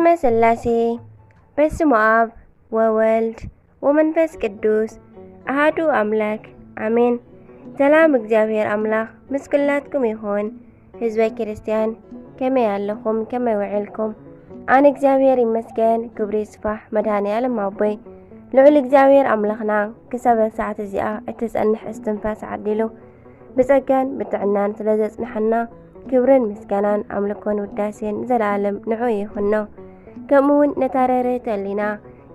በስመ ሥላሴ፣ በስመ አብ ወወልድ ወመንፈስ ቅዱስ አሃዱ አምላክ አሜን። ሰላም እግዚኣብሔር አምላክ ምስ ኩላትኩም ይኹን። ህዝበ ክርስቲያን ከመይ ኣለኹም? ከመይ ውዕልኩም? ኣነ እግዚኣብሔር ይመስገን፣ ክብሪ ይስፋሕ መድኃኔ ዓለም ኣቦይ። ልዑል እግዚኣብሔር ኣምላኽና ክሳብ ሳዓት እዚኣ እትጸንሕ እስትንፋስ ዓዲሉ ብጸጋን ብጥዕናን ስለ ዘጽንሐና ክብርን ምስጋናን ኣምልኮን ውዳሴን ንዘለኣለም ንዑ ይኹኖ። ከምኡ እውን ነታ ርህርህቲ ህሊና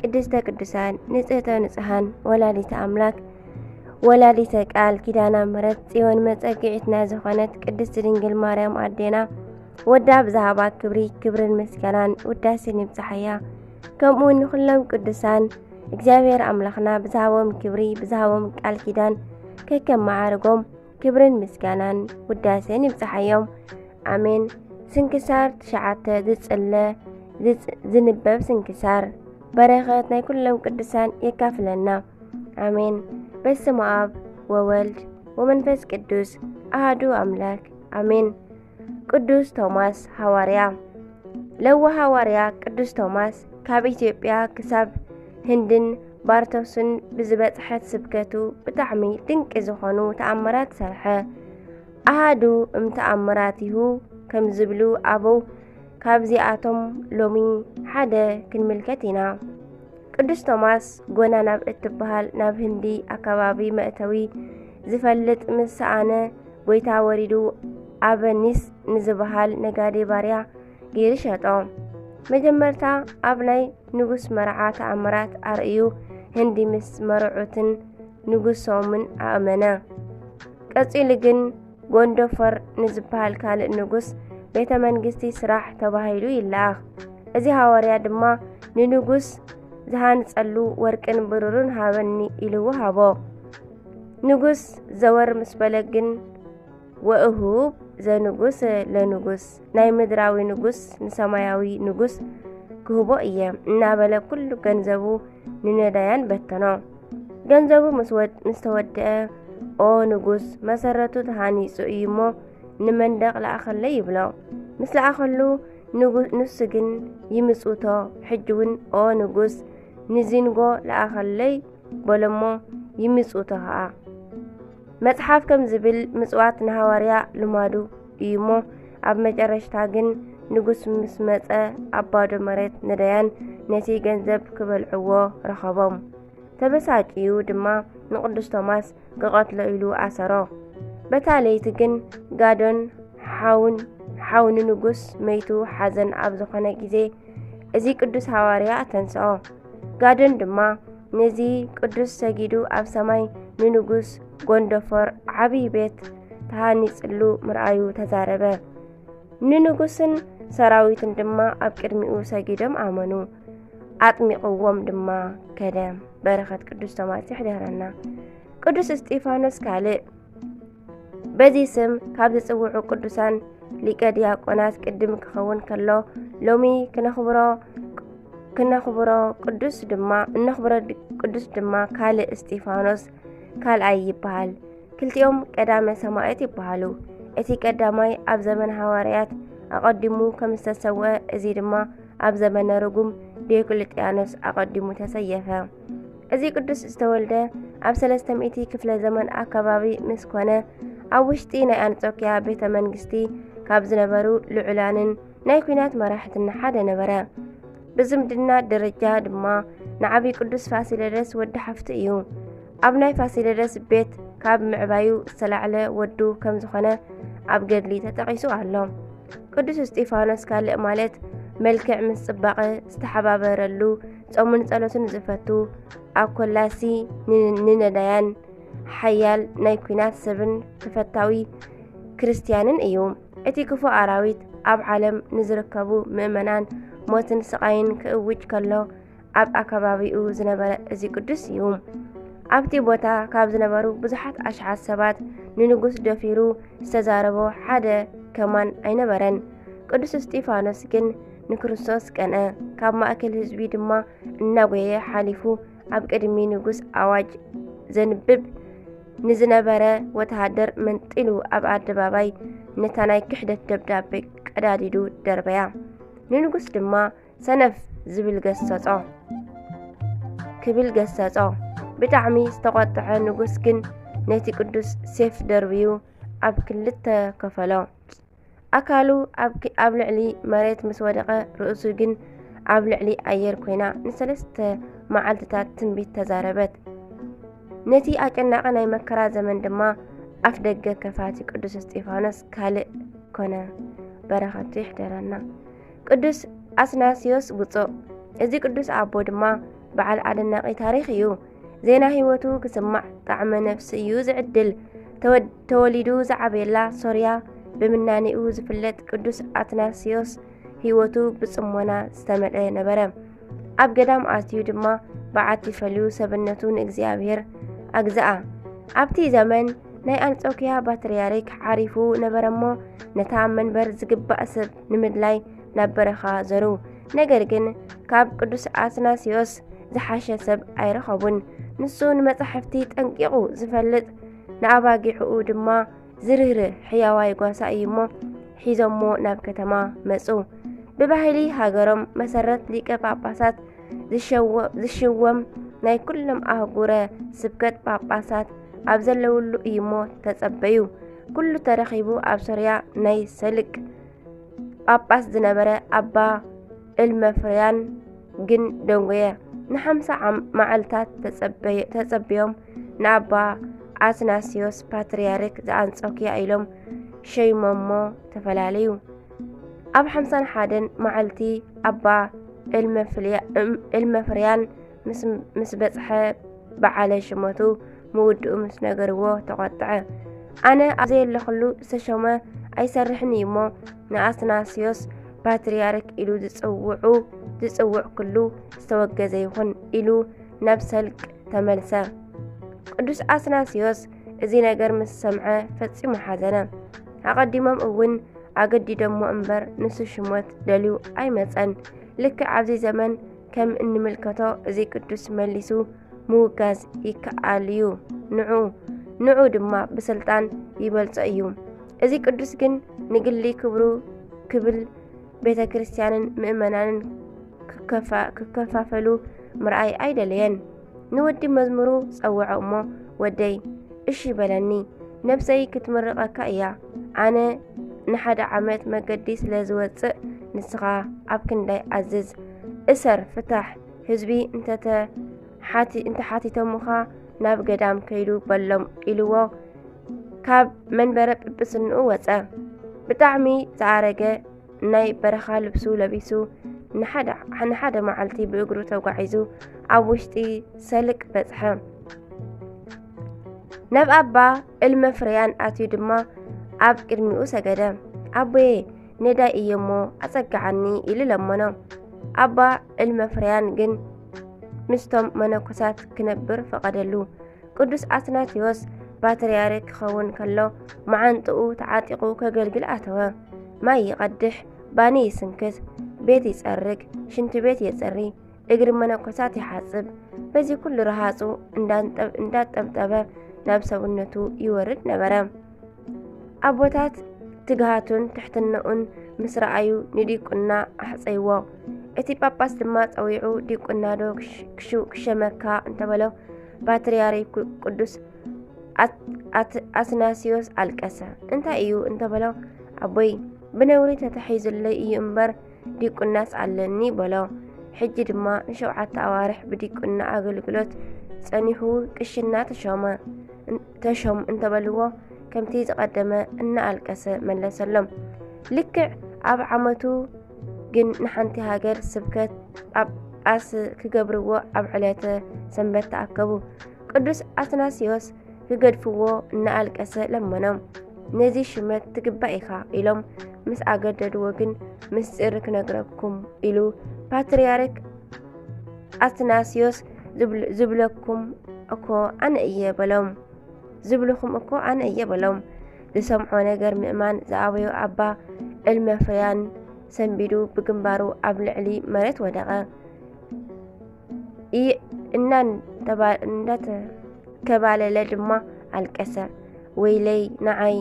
ቅድስተ ቅዱሳን ንጽህተ ንጹሃን ወላዲተ ኣምላክ ወላዲተ ቃል ኪዳና ምሕረት ጽዮን መጸግዒትና ዝኾነት ቅድስት ድንግል ማርያም ኣዴና ወዳ ብዝሃባ ክብሪ ክብርን ምስጋናን ውዳሴን ይብጽሓያ። ከምኡ ንኹሎም ቅዱሳን እግዚኣብሔር ኣምላኽና ብዝሃቦም ክብሪ ብዝሃቦም ቃል ኪዳን ከከም መዓርጎም ክብርን ምስጋናን ውዳሴን ይብጽሓዮም። ኣሜን። ስንክሳር ትሽዓተ ዝጽለ ዝጽ- ዝንበብ ስንክሳር በረኸት ናይ ኩሎም ቅዱሳን የካፍለና። ኣሜን። በስመ አብ ወወልድ ወመንፈስ ቅዱስ አሐዱ አምላክ አሜን። ቅዱስ ቶማስ ሃዋርያ። ለዋህ ሃዋርያ ቅዱስ ቶማስ ካብ ኢትዮጵያ ክሳብ ህንድን ባርቶስን ብዝበጽሐት ስብከቱ ብጣዕሚ ድንቂ ዝኾኑ ተኣምራት ሰርሐ። ኣሃዱ እም ተኣምራቲሁ ከም ዝብሉ ኣበው ካብዚኣቶም ሎሚ ሓደ ክንምልከት ኢና። ቅዱስ ቶማስ ጎና ናብ እትበሃል ናብ ህንዲ ኣከባቢ መእተዊ ዝፈልጥ ምስ ሰኣነ፣ ጎይታ ወሪዱ ኣበኒስ ንዝበሃል ነጋዴ ባርያ ገይሩ ሸጦ። መጀመርታ ኣብ ናይ ንጉስ መርዓ ተኣምራት ኣርእዩ ህንዲ ምስ መርዑትን ንጉሶምን ኣእመነ። ቀጺሉ ግን ጎንዶፈር ንዝበሃል ካልእ ንጉስ ቤተ መንግስቲ ስራሕ ተባሂሉ ይለኣኽ። እዚ ሃዋርያ ድማ ንንጉስ ዝሃንጸሉ ወርቅን ብሩርን ሃበኒ ኢልዎ ሃቦ። ንጉስ ዘወር ምስ በለ ግን ወእሁብ ዘንጉስ ለንጉስ ናይ ምድራዊ ንጉስ ንሰማያዊ ንጉስ ክህቦ እየ እናበለ ኩሉ ገንዘቡ ንነዳያን በተኖ። ገንዘቡ ምስ ወድ- ምስ ተወደአ ኦ ንጉስ መሰረቱ ተሃኒጹ እዩ እሞ ንመንደቕ ለኣኸለይ ይብሎ። ምስ ለኣኸሉ ንጉ- ንሱ ግን ይምጽውቶ። ሕጂ እውን ኦ ንጉስ ንዚንጎ ለኣኸለይ በሎሞ ይምጽውቶ ኸኣ። መጽሓፍ ከም ዝብል ምጽዋት ንሃዋርያ ልማዱ እዩ እሞ ኣብ መጨረሽታ ግን ንጉስ ምስ መጸ ኣብ ባዶ መሬት ነዳያን ነቲ ገንዘብ ክበልዕዎ ረኸቦም። ተበሳጭዩ ድማ ንቅዱስ ቶማስ ክቐትሎ ኢሉ ኣሰሮ። በታ ለይቲ ግን ጋዶን ሓውን ሓው ንንጉስ መይቱ ሓዘን ኣብ ዝኾነ ግዜ እዚ ቅዱስ ሃዋርያ ኣተንስኦ። ጋዶን ድማ ነዚ ቅዱስ ሰጊዱ ኣብ ሰማይ ንንጉስ ጎንደፎር ዓብዪ ቤት ተሃኒጽሉ ምርኣዩ ተዛረበ። ንንጉስን ሰራዊትን ድማ ኣብ ቅድሚኡ ሰጊዶም ኣመኑ። ኣጥሚቕዎም ድማ ከደ። በረኸት ቅዱስ ቶማስ ይሕደረና። ቅዱስ እስጢፋኖስ ካልእ በዚ ስም ካብ ዝጽውዑ ቅዱሳን ሊቀ ዲያቆናት ቅድም ክኸውን ከሎ ሎሚ ክነኽብሮ ክነኽብሮ ቅዱስ ድማ እነኽብሮ ድ- ቅዱስ ድማ ካልእ እስጢፋኖስ ካልኣይ ይበሃል። ክልቲኦም ቀዳመ ሰማዕት ይበሃሉ። እቲ ቀዳማይ ኣብ ዘመን ሃዋርያት ኣቐዲሙ ከም ዝተሰውአ፣ እዚ ድማ ኣብ ዘመነ ርጉም ዲዮቅልጥያኖስ ኣቐዲሙ ተሰየፈ። እዚ ቅዱስ ዝተወልደ ኣብ ሰለስተ ሚእቲ ክፍለ ዘመን ኣከባቢ ምስ ኮነ፣ ኣብ ውሽጢ ናይ ኣንጾክያ ቤተ መንግስቲ ካብ ዝነበሩ ልዑላንን ናይ ኲናት መራሕትን ሓደ ነበረ። ብዝምድና ደረጃ ድማ ንዓቢ ቅዱስ ፋሲለደስ ወዲ ሓፍቱ እዩ። ኣብ ናይ ፋሲለደስ ቤት ካብ ምዕባዩ ዝተላዕለ ወዱ ከም ዝኾነ ኣብ ገድሊ ተጠቒሱ ኣሎ። ቅዱስ እስጢፋኖስ ካልእ ማለት መልክዕ ምስ ጽባቐ ዝተሓባበረሉ፣ ጾሙን ጸሎቱን ዝፈቱ፣ ኣብ ኮላሲ ን- ንነዳያን ሓያል ናይ ኲናት ሰብን ተፈታዊ ክርስትያንን እዩ። እቲ ክፉእ ኣራዊት ኣብ ዓለም ንዝርከቡ ምእመናን ሞትን ስቓይን ክእውጅ ከሎ ኣብ ኣከባቢኡ ዝነበረ እዚ ቅዱስ እዩ። ኣብቲ ቦታ ካብ ዝነበሩ ብዙሓት ኣሽሓት ሰባት ንንጉስ ደፊሩ ዝተዛረቦ ሓደ ከማን ኣይነበረን። ቅዱስ እስጢፋኖስ ግን ንክርስቶስ ቀንአ። ካብ ማእከል ህዝቢ ድማ እናጎየ ሓሊፉ ኣብ ቅድሚ ንጉስ ኣዋጅ ዘንብብ ንዝነበረ ወተሃደር መንጢሉ ኣብ ኣደባባይ ነታ ናይ ክሕደት ደብዳቤ ቀዳዲዱ ደርበያ። ንንጉስ ድማ ሰነፍ ዝብል ገሰጾ፣ ክብል ገሰጾ። ብጣዕሚ ዝተቖጥዐ ንጉስ ግን ነቲ ቅዱስ ሴፍ ደርብዩ ኣብ ክልተ ከፈሎ። ኣካሉ ኣብ ክ-፣ ኣብ ልዕሊ መሬት ምስ ወደቐ፣ ርእሱ ግን ኣብ ልዕሊ ኣየር ኮይና ንሰለስተ መዓልትታት ትንቢት ተዛረበት። ነቲ ኣጨናቒ ናይ መከራ ዘመን ድማ ኣፍ ደገ ከፋቲ ቅዱስ እስጢፋኖስ ካልእ ኮነ። በረኸቱ ይሕደረና። ቅዱስ ኣስናስዮስ ብፁዕ። እዚ ቅዱስ ኣቦ ድማ በዓል ኣደናቒ ታሪኽ እዩ። ዜና ህይወቱ ክስማዕ ጣዕመ ነፍሲ እዩ ዝዕድል። ተወ-፣ ተወሊዱ ዝዓበየላ ሶርያ ብምናኔኡ ዝፍለጥ ቅዱስ ኣትናስዮስ ህይወቱ ብጽሞና ዝተመልአ ነበረ። ኣብ ገዳም ኣትዩ ድማ በዓቲ ፈልዩ ሰብነቱ ንእግዚኣብሔር ኣግዝኣ። ኣብቲ ዘመን ናይ ኣንጾኪያ ፓትርያርክ ዓሪፉ ነበረ እሞ፣ ነታ መንበር ዝግባእ ሰብ ንምድላይ ናብ በረኻ ዘሩ። ነገር ግን ካብ ቅዱስ ኣትናስዮስ ዝሓሸ ሰብ ኣይረኸቡን። ንሱ ንመጻሕፍቲ ጠንቂቑ ዝፈልጥ፣ ንኣባጊዕኡ ድማ ዝርህርህ ሕያዋይ ጓሳ እዩ እሞ፣ ሒዞሞ ናብ ከተማ መጹ። ብባህሊ ሃገሮም መሰረት ሊቀ ጳጳሳት ዝሸወ-፣ ዝሽወም ናይ ኩሎም ኣህጉረ ስብከት ጳጳሳት ኣብ ዘለውሉ እዩ እሞ ተጸበዩ። ኩሉ ተረኺቡ ኣብ ሶርያ ናይ ሰልቅ ጳጳስ ዝነበረ ኣባ እልመፍርያን ግን ደንጎየ። ንሓምሳ ዓም-፣ መዓልታት ተጸበየ-፣ ተጸብዮም ንኣባ ኣትናስዮስ ፓትርያርክ ዘኣንጾኪያ ኢሎም ሸይሞሞ ተፈላለዩ። ኣብ ሓምሳን ሓደን መዓልቲ ኣባ እልመፍልያ-፣ እም-፣ እልመፍርያን ምስ፣ ምስ በጽሐ በዓለ ሽመቱ ምውድኡ ምስ ነገርዎ ተቖጥዐ። ኣነ ኣብ ዘየለኹሉ ዝተሾመ ኣይሰርሕን እዩ እሞ ንኣትናስዮስ ፓትርያርክ ኢሉ ዝጽውዑ፣ ዝጽውዕ ኩሉ ዝተወገዘ ይኹን ኢሉ ናብ ሰልቅ ተመልሰ። ቅዱስ ኣትናስዮስ እዚ ነገር ምስ ሰምዐ ፈጺሙ ሓዘነ። ኣቐዲሞም እውን ኣገዲዶሞ እምበር ንሱ ሽሞት ደልዩ ኣይመጸን። ልክዕ ኣብዚ ዘመን ከም እንምልከቶ እዚ ቅዱስ መሊሱ ምውጋዝ ይከኣል እዩ። ንዑ፣ ንዑ ድማ ብስልጣን ይበልጾ እዩ። እዚ ቅዱስ ግን ንግሊ ክብሩ ክብል ቤተ ክርስቲያንን ምእመናንን ክከፋ-፣ ክከፋፈሉ ምርኣይ ኣይደለየን። ንወዲ መዝሙሩ ጸውዖ እሞ፣ "ወደይ፣ እሺ በለኒ፣ ነብሰይ ክትምርቐካ እያ። ኣነ ንሓደ ዓመት መገዲ ስለ ዝወጽእ፣ ንስኻ ኣብ ክንዳይ ኣዝዝ፣ እሰር፣ ፍታሕ፣ ህዝቢ እንተተ-፣ ሓቲ-፣ እንተሓቲቶምኻ ናብ ገዳም ከይዱ በሎም" ኢልዎ ካብ መንበረ ጵጵስንኡ ወጸ። ብጣዕሚ ዝኣረገ ናይ በረኻ ልብሱ ለቢሱ ንሓደ፣ ንሓደ መዓልቲ ብእግሩ ተጓዒዙ ኣብ ውሽጢ ሰልቅ በጽሐ። ናብ ኣባ እልመፍርያን ኣትዩ ድማ ኣብ ቅድሚኡ ሰገደ። "ኣቦየ፣ ነዳይ እየ እሞ ኣጸግዓኒ" ኢሉ ለመኖ። ኣባ እልመፍርያን ግን ምስቶም መነኮሳት ክነብር ፈቐደሉ። ቅዱስ ኣትናቴዎስ ፓትርያርክ ክኸውን ከሎ፣ መዓንጥኡ ተዓጢቑ ከገልግል ኣተወ። ማይ ይቐድሕ፣ ባኒ ይስንክት፣ ቤት ይጸርግ፣ ሽንቲ ቤት የጽሪ፣ እግሪ መነኮሳት ይሓጽብ። በዚ ኩሉ ረሃጹ እንዳንጠብ-፣ እንዳጠብጠበ ናብ ሰብነቱ ይወርድ ነበረ። ኣቦታት ትግሃቱን ትሕትናኡን ምስ ረኣዩ ንዲቁና ኣሕጸይዎ። እቲ ጳጳስ ድማ ጸዊዑ፣ "ዲቁና ዶ ክሽ-፣ ክሽ-፣ ክሸመካ?" እንተበሎ፣ ፓትርያርኩ ቅዱስ ኣት-፣ ኣት-፣ ኣትናስዮስ ኣለቀሰ። "እንታይ እዩ?" እንተበሎ፣ "ኣቦይ፣ ብነውሪ ተታሒዙለይ እዩ እምበር፣ ዲቁናስ ኣለኒ" በሎ። ሕጂ ድማ ንሸውዓተ ኣዋርሕ ብዲቁና ኣገልግሎት ጸኒሑ ቅሽና ተሾመ። እን-፣ ተሾም እንተበልዎ፣ ከምቲ ዝቐደመ እናኣልቀሰ መለሰሎም። ልክዕ ኣብ ዓመቱ ግን ንሓንቲ ሃገር ስብከት ጳጳስ ክገብርዎ ኣብ ዕለተ ሰንበት ተኣከቡ። ቅዱስ ኣትናስዮስ ክገድፍዎ እናኣልቀሰ ለመኖም። "ነዚ ሽመት ትግባእ ኢኻ" ኢሎም ምስ ኣገደድዎ ግን፣ "ምስጢር ክነግረኩም" ኢሉ ፓትርያርክ ኣትናስዮስ ዝብል-፣ "ዝብለኩም እኮ ኣነ እየ" በሎም። "ዝብልኹም እኮ ኣነ እየ" በሎም። ዝሰምዖ ነገር ምእማን ዝኣበዮ ኣባ እልመፍርያን ሰንቢዱ ብግንባሩ ኣብ ልዕሊ መሬት ወደቐ። ኢ-፣ እናን ተባ-፣ እንዳተከባለለ ድማ ኣለቀሰ። "ወይለይ ንዓይ፣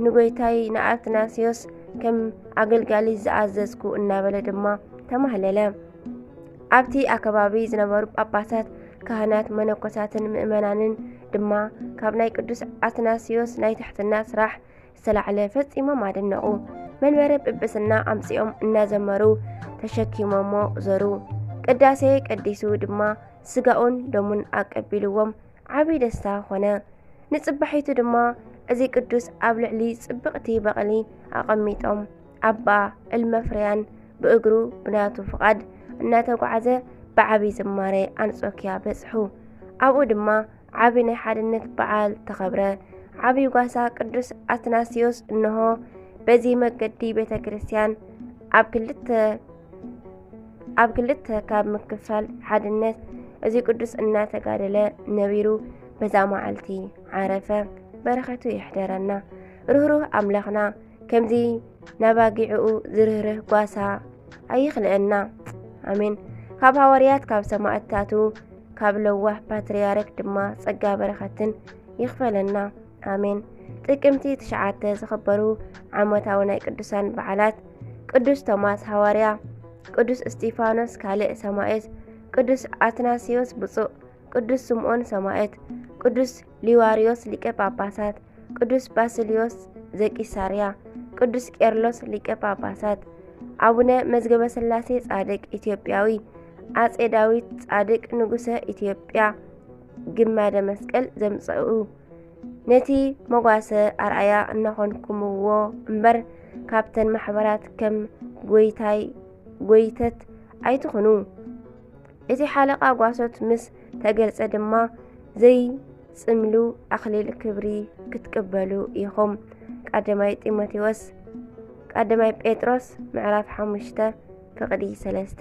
ንጎይታይ ንኣትናስዮስ ከም ኣገልጋሊ ዝኣዘዝኩ" እናበለ ድማ ተማህለለ። ኣብቲ ኣከባቢ ዝነበሩ ጳጳሳት፣ ካህናት፣ መነኮሳትን ምእመናንን ድማ ካብ ናይ ቅዱስ ኣትናስዮስ ናይ ትሕትና ስራሕ ዝተላዕለ ፈጺሞም ኣደነቑ። መንበረ ጵጵስና ኣምጺኦም እናዘመሩ ተሸኪሞሞ ዞሩ። ቅዳሴ ቀዲሱ ድማ ስጋኡን ደሙን ኣቀቢልዎም ዓቢ ደስታ ኾነ። ንጽባሒቱ ድማ እዚ ቅዱስ ኣብ ልዕሊ ጽብቕቲ በቕሊ ኣቐሚጦም ኣባ እልመፍርያን ብእግሩ ብናቱ ፍቓድ እናተጓዓዘ ብዓቢ ዝማሬ ኣንጾኪያ በጽሑ። ኣብኡ ድማ ዓቢ ናይ ሓድነት በዓል ተኸብረ። ዓቢ ጓሳ ቅዱስ ኣትናስዮስ እንሆ በዚ መገዲ ቤተ ክርስቲያን ኣብ ክልተ ኣብ ክልተ ካብ ምክፋል ሓድነት እዚ ቅዱስ እናተጋደለ ነቢሩ በዛ መዓልቲ ዓረፈ። በረኸቱ ይሕደረና። ርህሩህ ኣምላኽና ከምዚ ናባጊዕኡ ዝርህርህ ጓሳ ኣይኽልአና። ኣሜን። ካብ ሃዋርያት፣ ካብ ሰማዕታቱ፣ ካብ ለዋህ ፓትርያርክ ድማ ጸጋ በረኸትን ይኽፈለና። ኣሜን። ጥቅምቲ ትሽዓተ ዝኽበሩ ዓመታዊ ናይ ቅዱሳን በዓላት፣ ቅዱስ ቶማስ ሃዋርያ፣ ቅዱስ እስጢፋኖስ ካልእ ሰማዕት፣ ቅዱስ ኣትናስዮስ ብፁዕ፣ ቅዱስ ስምዖን ሰማዕት፣ ቅዱስ ሊዋርዮስ ሊቀ ጳጳሳት፣ ቅዱስ ባስልዮስ ዘቂሳርያ፣ ቅዱስ ቄርሎስ ሊቀ ጳጳሳት፣ ኣቡነ መዝገበ ስላሴ ጻድቅ ኢትዮጵያዊ፣ ኣጼ ዳዊት ጻድቅ ንጉሰ ኢትዮጵያ፣ ግማደ መስቀል ዘምጸኡ፣ ነቲ መጓሰ ኣርኣያ እናኾንኩምዎ እምበር፣ ካብተን ማሕበራት ከም ጎይታይ ጎይተት ኣይትኹኑ። እቲ ሓለቓ ጓሶት ምስ ተገልጸ ድማ፣ ዘይጽምሉ ኣኽሊል ክብሪ ክትቅበሉ ኢኹም። ቀዳማይ ጢሞቴዎስ፣ ቀዳማይ ጴጥሮስ ምዕራፍ ሓሙሽተ ፍቕዲ ሰለስተ።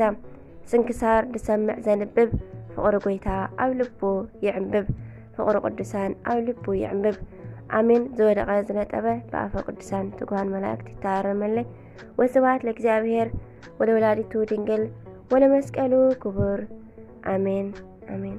ስንክሳር ዝሰምዕ ዘንብብ፣ ፍቕሪ ጎይታ ኣብ ልቡ ይዕንብብ፣ ፍቕሪ ቅዱሳን ኣብ ልቡ ይዕንብብ። ኣሜን። ዝወደቐ ዝነጠበ ብኣፈ ቅዱሳን ትጉሃን መላእክት ይተኣረመለይ። ወስብሐት ለእግዚኣብሔር ወለወላዲቱ ድንግል ወለመስቀሉ ክቡር። ኣሜን፣ ኣሜን።